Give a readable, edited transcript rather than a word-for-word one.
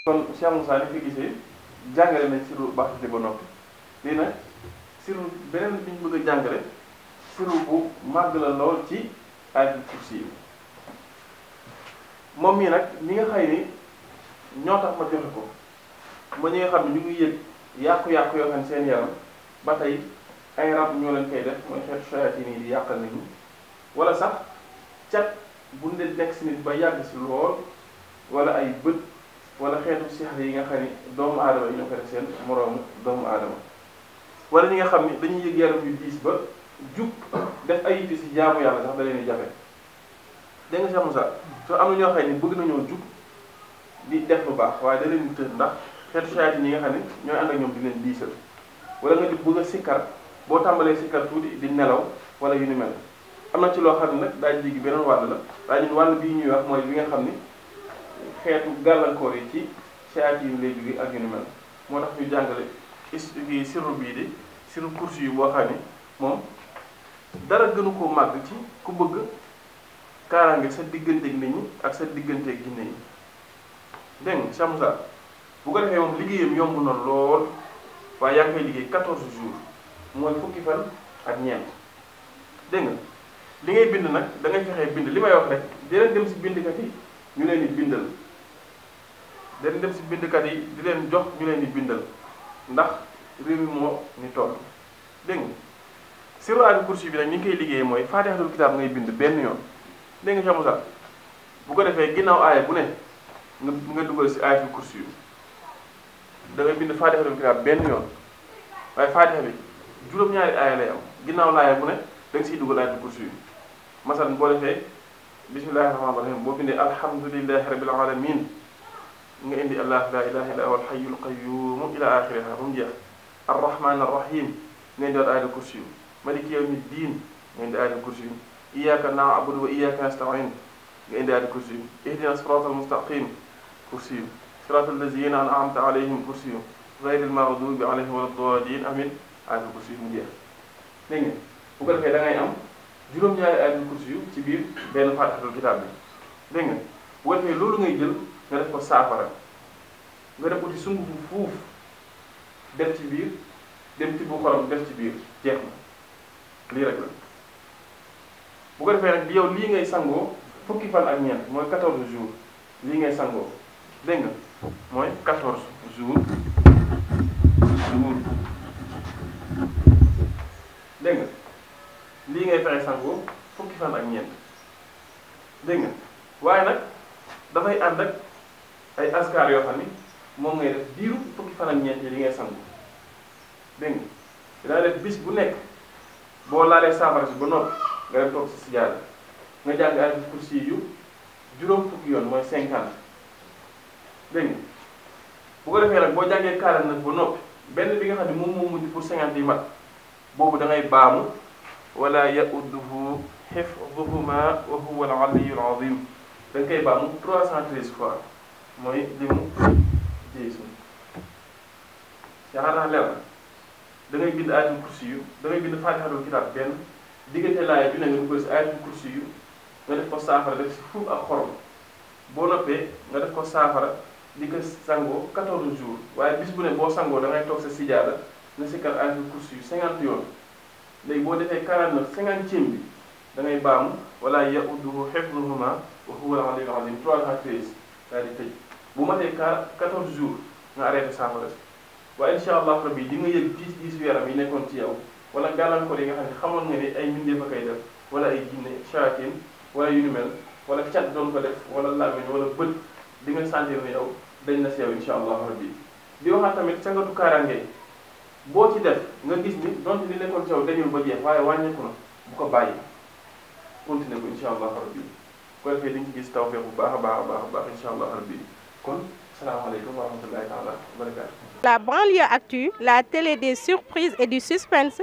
kon Cheikh Moussa ni fi gisee jàngale nañ siru baxte ba noppi lii nag siru beneen bi ñu bëgg a jàngale siru bu màgg la lool ci Ayatul Kursi yi moom mii nag ñi nga xëy ni ñoo tax ma joxe ko ba ñi nga xam ne ñu ngi yëg yàqu-yàqu yoo xam ne seen yaram ba tey ay rab ñoo leen koy def mooy xeetu shayatin yi di yàqal nit ñi wala sax cat bu nekk si nit ba yàgg si lool wala ay bët wala xeetu sixar yi nga xam ni doomu aadama yi ñoo ko def seen moroomu doomu aadama wala ñi nga xam ni dañuy yëg yaram yu diis ba jug def ay yitte si jaamu yàlla sax da leen di jafe dégg nga Cheikh Moussa soo am na ñoo xam ni bëgg nañoo jug di def lu baax waaye da leen di tëj ndax xeetu shayatin yi nga xam ni ñooy ànd ak ñoom di leen diisal wala nga di bëgg a sikkar boo tàmbalee sikkar tuuti di nelaw wala yu ni mel am na ci loo xam ne nag daañu jigi beneen wàll la waaye ñun wàll bii ñuy wax mooy bi nga xam ni xeetu gàllankoor yi ci shayatin yi lay jóge ak yu ni mel moo tax ñu jàngale kii siru bii di siru kursi yu boo xam ni moom dara gënu koo màgg ci ku bëgg kaaraange sa digganteeg nit ñi ak sa digganteeg ginne yi dégg nga Cheikh Moussa bu ko defee moom liggéeyam yomb na lool waaye yaa ngi koy liggéey 14 jours mooy fukki fan ak ñeent dégg nga li ngay bind nag da ngay fexee bind li may wax rek di leen dem si bindkat yi ñu leen di bindal di leen dem si bindkat yi di leen jox ñu leen di bindal ndax réew mi moo ni toll dégg nga siru Ayatul Kursi bi nag ñu ngi koy liggéeyee mooy Faatihatul Kitaab ngay bind benn yoon dégg nga Cheikh Moussa bu ko defee ginnaaw aaya bu ne nga dugal si Ayatul Kursi yu da ngay bind Faatihatul Kitaab benn yoon waaye Faatiha bi juróom-ñaari aaya lay am ginnaaw laaya bu ne da nga siy dugal Ayatul Kursi yu masalan boo defee bismillahi rahmaani rahim boo bindee alhamdulillahi rabbil alamin nga indi allah la ilaha illa huwa alhayyul qayyum ila axiriha ba mu jeex arrahman arrahim nga indi waat Ayatul Kursi yu maliki yawmi diin nga indi Ayatul Kursi yu iyyaka na'budu wa iyyaka nasta'in nga indi Ayatul Kursi yu ihdina siratal mustaqim kursi yu siratal lazina an'amta alayhim kursi yu ghayril maghdubi alayhim wala ddaalliin amin Ayatul Kursi yu mu jeex dégg nga bu ko defee da ngay am juróom-ñaari Ayatul Kursi yu ci biir benn Faatihatul Kitaab bi dégg nga bu ko defee loolu ngay jël nga def ko saafara nga def uti sungufu fuuf def ci biir dem ci bu xorom def ci biir jeex na lii rek la bu ko defee nag yow lii ngay sangoo fukki fan ak ñeent mooy 14 jours lii ngay sangoo dégg nga mooy 14 jours dégg nga lii ngay fexe sangoo fukki fan ak ñeent dégg nga waaye nag dafay ànd ak ay askar yoo xam ni moom ngay def diiru fukki fan ak ñeent yi li ngay sangu dégg nga dinaa def bis bu nekk boo laalee saafara si ba noppi nga dem toog si sijaada nga jàng Ayatul Kursi yu juróom fukki yoon mooy 50 dégg nga bu ko defee nag boo jàngee 49 ba noppi benn bi nga xam ne moom moo mujj pour 50 yi mat boobu da ngay baamu wala yauduhu hifduhuma wa huwa al-aliyyul azim da nga koy baamu 313 fois mooy limu Jéesu yaakaar naa leer na da ngay bind Ayatul Kursi yu da ngay bind Faatihatul Kitaab benn diggante laaya bi ne nga dugal si Ayatul Kursi yu nga def ko saafara def si fuuf ak xorom boo noppee nga def ko saafara di ko sangoo 14 jours waaye bis bu ne boo sangoo da ngay toog sa sijaada nga sikkar Ayatul Kursi yu 50 yoon léegi boo defee 49 50e bi da ngay baamu wala yauduhu hifduhuma wa huwa al-aliyyul azim 313 daal di tëj bu matee 14 jours nga arrêté saafara si waaye incha allah rabbi di nga yëg diis yaram yi nekkoon ci yow wala gàllankoor yi nga xam ne xamoon nga ni ay mbindeef a koy def wala ay jinne shayatin wala yu ni mel wala cat doon ko def wala làmmiñ wala bët di nga sentir ne yow dañ na si yow incha allah rabbi di waxaat tamit sangatu kaaraange boo ci def nga gis ni donte li nekkoon ci yow dañul ba jeex waaye wàññeeku na bu ko bàyyi continuer ko incha allah rabbi ko defee di nga ci gis tawfeex bu baax a baax incha allah rabbi kon salaamaaleykum wa rahmatullahi taala wa barakatuh. La banlieue actu, la télé des surprises et du suspense.